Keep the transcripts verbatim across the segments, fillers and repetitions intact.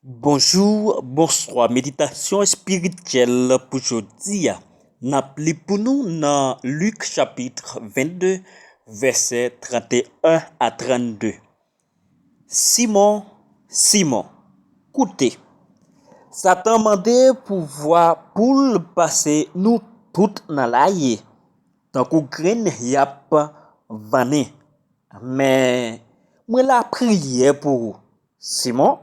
Bonjou, bonswa. Meditasyon espirityèl pou jodi a. N ap li pou nou nan Lik chapit vennde, vèsè trannteyen a trannde. Simon, Simon, koute. Satan mande pouvwa pou l pase nou tout nan laye, tankou grenn y ap vannen. Men, mwen lapriyè pou ou, Simon,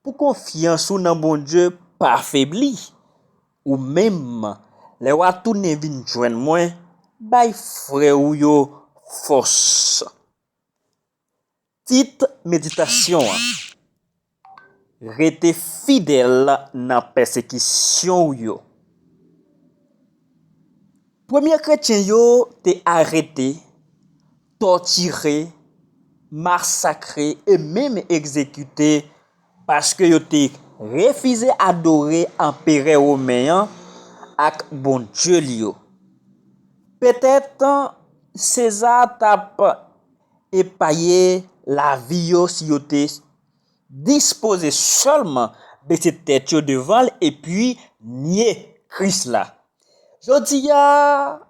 pou konfyans ou nan Bondye pa febli. Ou menm, lè w a tounen vin jwenn mwen, bay frè ou yo fòs. Tit meditasyon an: Rete fidèl nan pèsekisyon w yo. Premye kretyen yo te arete, tòtire, masakre e menm egzekite paske yo te refize adore anperè women an ak bondye li yo. Petèt, Seza t ap epaye lavi yo si yo te dispoze sèlman bese tèt yo devan l epi nye Kris la. Jodi a,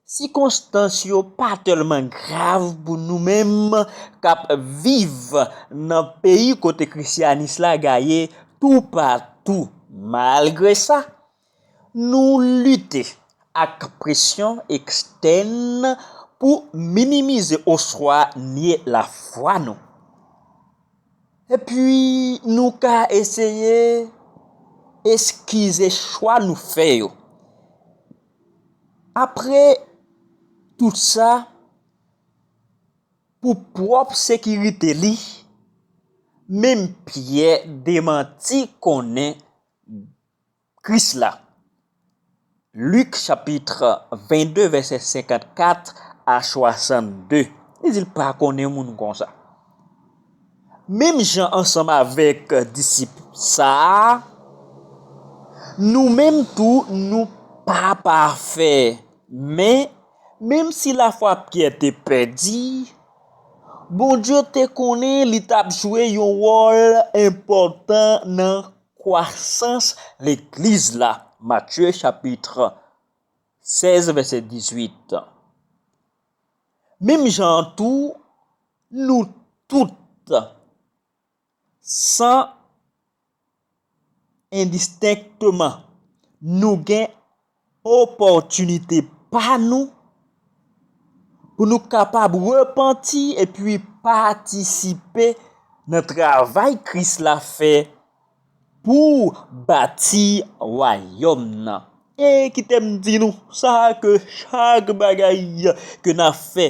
sikonstans yo pa tèlman grav pou nou menm k ap viv nan peyi kote krisyanis la gaye toupatou. Malgre sa, nou lite ak presyon ekstèn pou minimize oswa nye lafwa nou. Epi, nou ka eseye eskize chwa nou fè yo. Apre tout sa, pou pwòp sekirite li, menm Pyè demanti konnen Kris la. Lik chapit vennde, vèsè senkannkat a swasannde. Li di l pa konnen moun konsa. Menm jan ansanm avèk disip sa a, nou menm tou, nou pa pafè. Men, menm si lafwa Pyè te pèdi, Bondye te konnen li t ap jwe yon wòl enpòtan nan kwasans legliz la. Matye chapit sèz, vèsè dizuit. Menm jan an tou, nou tout, san endistenkteman, nou gen opòtinite pa nou pou nou kapab repanti epi patisipe nan travay Kris la fè pou bati wayòm nan. E kite m di nou sa, ke chak bagay ke n ap fè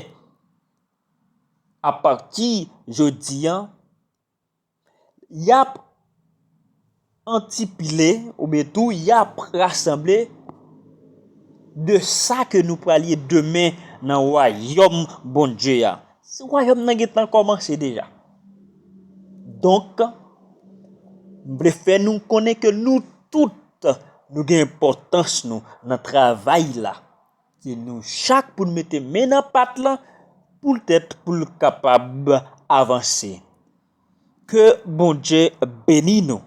apati jodi a, y ap antipile oubyen tou y ap rasanble de sa ke nou pral ye demen nan wayòm Bondye a. Wayòm nan gentan kòmanse deja. Donk, m vle fè nou konnen ke nou tout, nou gen enpòtans nou nan travay la. Se nou chak pou n mete men nan pat lan, poutèt pou l kapab avanse. Ke Bondye beni nou.